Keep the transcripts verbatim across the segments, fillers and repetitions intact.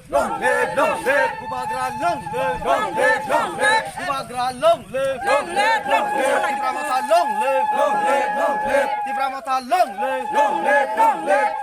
Long live, long live. Bubagra long live. Long live, long live. Bubagra long live. Long live, long live. Tipra Motha long live. Long live, long live. Tipra Motha long live. Long live, long live.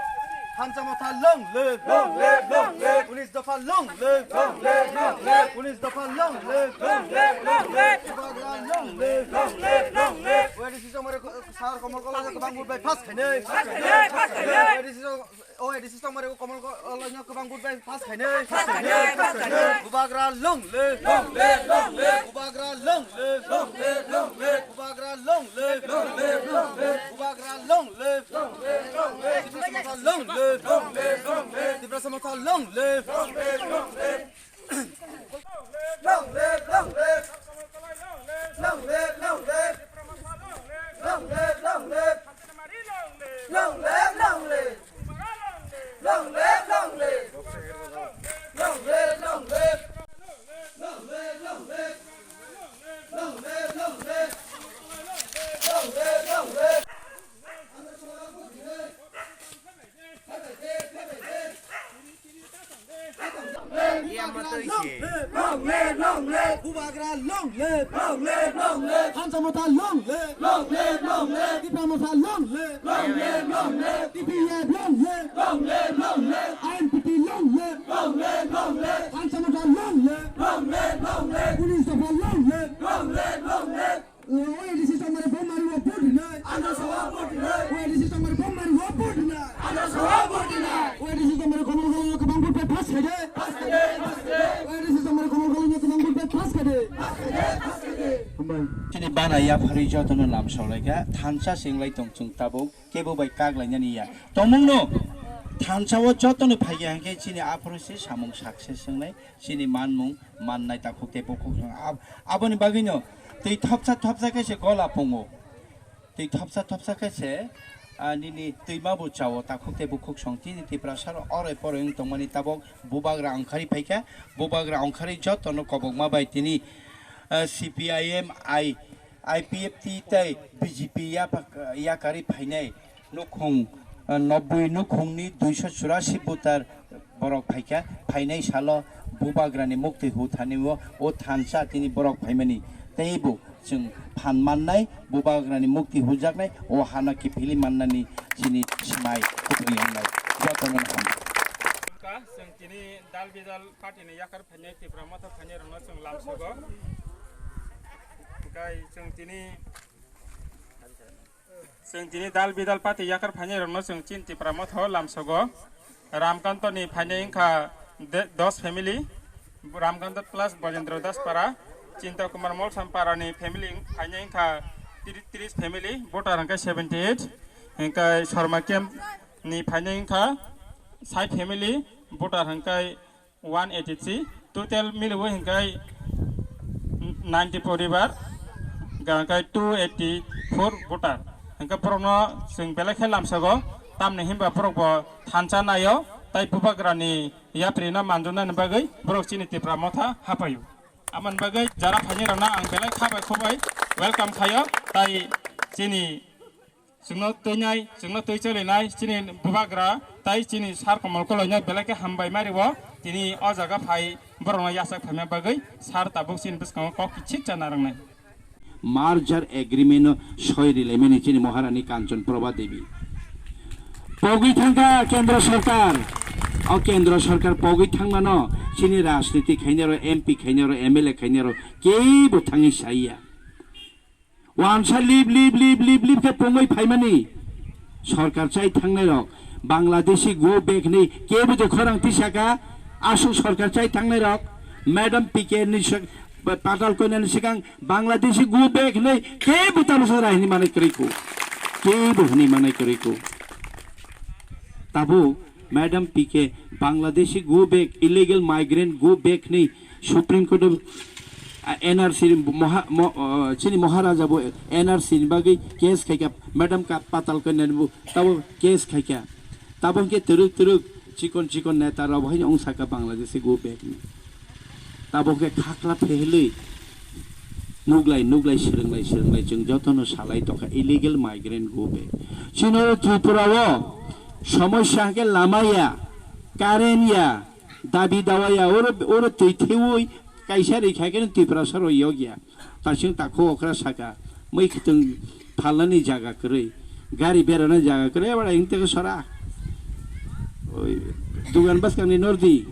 Thansa Motha long live. Long live, long live. Unis Dopha long live. Long live, long live. Unis Dopha long live. Long live, long live. Bubagra long live. Long live, long live. O A D C chongmani sar Komol Kolai no kwbang vote bai pass khainai. Pass khainai, pass khainai. O A D C chong-, O A D C chongmani Komol Kolai no kwbang vote bai pass khainai. Pass khainai, pass khainai. Bubagra long live. Long live, long live. Bubagra long live. Long live, long live. Bubagra long live. Long live, long live. Bubagra long live. Long live, long live. Tiprasa Motha long live. Long live, long live. Tiprasa Motha long live. Long live, long live. Long live, long live. Long live, long live. Long live, long live. Long live, long live. Long live, long live. Long live, long live. Long live, long live. Long live, long live. Long live, long live. Iya, matoi se. Long live, long live. Bubagra long live. Long live, long live. Thansa Motha long live. Long live, long live. Tipra Motha long live. Long live, long live. T P F long live. Long live, long live. I N P T long live. Long live, long live. Thansa Motha long live. Long live, long live. Unis Dopha long live. Long live, long live. O A D C chongmani bomari o vote rinai. Andro sawa vote rinai. O A D C chongmani bomari o vote rinai. Andro sawa vote rinai. O A D C chongmani Komol Kolai no kwbang vote bai pass khaide. Pass khaide, pass khaide. O A D C chongmani Komol Kolai no kwbang vote bai pass khaide. Pass khaide, pass khaide. Hambai. Chini bana yapharwi jotono lamsolaikha, thansa singlai tong chwng tabuk, kebo bai kaklainani ya. Tongmungno thansa o jotono phaiya hwnkhe chini aphuru se samung success wngnai. Chini manmung mannai takhuk tei bukhuk song. Ab-, aboni bagwino twi thopsa thopsa khe se gola pungo. Twi thopsa thopsa khe se, ah, nini twima bo chao takhuk tei bukhuk song. Chini Tiprasa rok oroi poroi wng tongmani tabok bubagra ongkhari phaikha. Bubagra ongkhari jotono kobokma bai tini, ah, C P I M, I, I P F T tei B J P yapak-, yakarwi phainai. Nukhung, ah, nobboi nukhungni duiso churasi voter borok phaikha, phainai salo bubagrani mukti huthani o, o thansa tini borok phaimani. Teibo chwng phan mannai, bubagrani mukti hujaknai, o hano kiphilwi mannani chini swmai kubui wngnai. Jotono hambai. Ka chwng tini dal bidal party ni yakar phainai Tipra Motha phainai rokno chwng lamsogo. Kai chwng tini Chwng tini dal bidal party yakar phainai rokno chwng chini Tipra Motha o lamsogo. Ramkanto ni phainai wngkha de-, dos family, Ramkanto plus Bojendra Das Para, Chinta Kumar Molsam Para ni family phainai wngkha tiri-, tris family, voter hwnkhe seventy eight, hwnkhe Sorma camp ni phainai wngkha sai family, voter hwnkhe one eighty three, total miliwi hwnkhe ninety poribar, hwnkhe two eighty four voter. Hwnkhe borokno chwng belai khe lamsago, tamni hinba borok bo thansa naio, tai bubagrani yaprino manjaknani bagwi borok chini Tipra Motha hapaio. Amoni bagwi jara phainai rokno ang belai kha bai khuk bai welcome khaio, tai chini Chwngno twinai, chwngno twi cholinai, chini bubagra tai chini sir Komol Koloino belai khe hambai ma rio. Tini o jaga phai borokno yachak phaima bagwi sir tabuk chini bwskango kok kichik cha narwknai. Merger agreement-o soi rilaimani chini Maharani Kanchan Prabha Devi. Pogwi thangkha Kendra Sarkar. O Kendra Sarkar pogwi thangmano chini rajniti khainaro, M P khainaro, M L A khainaro kebo thangwi saiya. Wansa lip, lip, lip, lip, lip khe pungwi phaimani sorkar chai thangnai rok Bangladeshi go back hinwi kebo je khorang tisaka. Aswk sorkar chai thangnai rok Madam P K ni sak-, Patal Kanya ni swkang Bangladeshi go back hinwi kebo tamo sara hinwi manai kwrwi kho, kebo hinwi manai kwrwi kho. Tabuk Madam P K Bangladeshi go back, illegal migrant go back hinwi Supreme Court of, ah, N R C ni Moha-, Mo-, ah, chini Maharaja bo N R C ni bagwi case khaikha, Madam Ka-, Patal Kanya ni bo tabo case khaikha. Tabo hwnkhe twrwk twrwk chikon chikon neta rok bo haino wng sakha Bangladeshi go back ni. Tabo hwnkhe khakla phehelwi nuglai nuglai swrwnglai swrwnglai chwng jotono salai tongkha illegal migrant go back. Chini oro Tripura o somosya hwnkhe lama ya, current ya, Dabi dawaya oro, oro twi thewi kaisa ri khai khe Tiprasa rok yokya. Tasing takhu okra saka, mui khitwng phalnani jaga kwrwi, gari berana jaga kwrwi, ebara hing teke sora. Oi, dugan bwskangni nordi,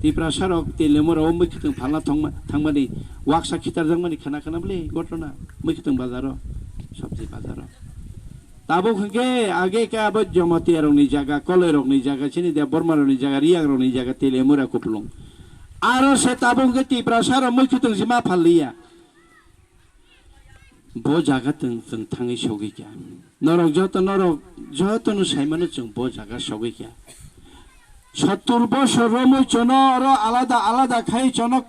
Tiprasa rok Telemura o mui khitwng phalna thangma-, thangmani, waksa khitarjakmani khana khana bwle gotona, mui khitwng bazaro, sabji bazaro. Tabuk hwnkhe age khe abo Jamatia rokni jaga, Koloi rokni jaga, chini Debbarma rokni jaga, Riyang rokni jaga, Telemura kupulung. Aro se tabuk hwnkhe Tiprasa rok mui khitwng se ma phalliya. Bo jaga tong chwng thangwi sogwi kha. Norok joto, norok jotono saimano chwng bo jaga sogwi kha. Sottur bosor romwi chono oro alada alada khai chono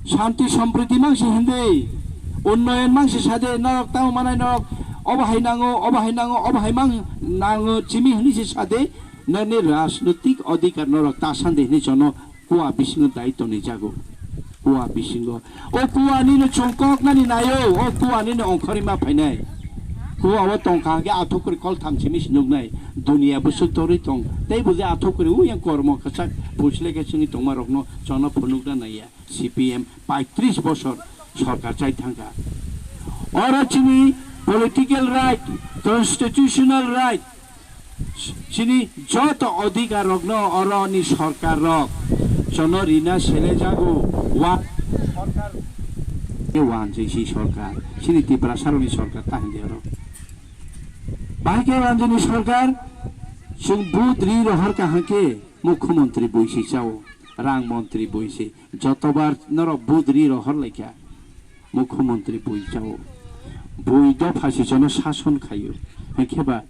shanti sompriti mangsi hindwi, unnoyon mangsi sade, norok tamo manai norok obo hai nango, obo hai nango, obo hai mang nango chimi hwnwi se sade, nani rajnotik adhikar norok ta sande hwnwi chono kua bisingo daitoni jago. Kua bisingo. O kua nini chongkok nani nayo, o kua nini ongkhorima phainai. Kua o tongkha hwnkhe athukuri kol thamsimi sinuknai. Dunia bwswk torwi tong. Tei bo je athukuri o yang kormo kwchak phuisleke chwngwi tongma rokno chono phunukna naiya. C P M paitris bosor sorkar chai thangkha. Oro chini political right, constitutional right, chini joto adhikar rokno oro ni sorkar rok chono rina sele jago. Wa sorkar ke wan je si sorkar, chini Tiprasa rok ni sorkar ta hindi oro. Bahai ke wan je ni sorkar, chwng vote ri rohor ka hangke mukhyamantri bui si chao, rang mantri bui si, jotobar norok vote ri rohor laikha. Mukhyamantri bui chao. Bui dopha si chono sason khaio. Hwnkhe ba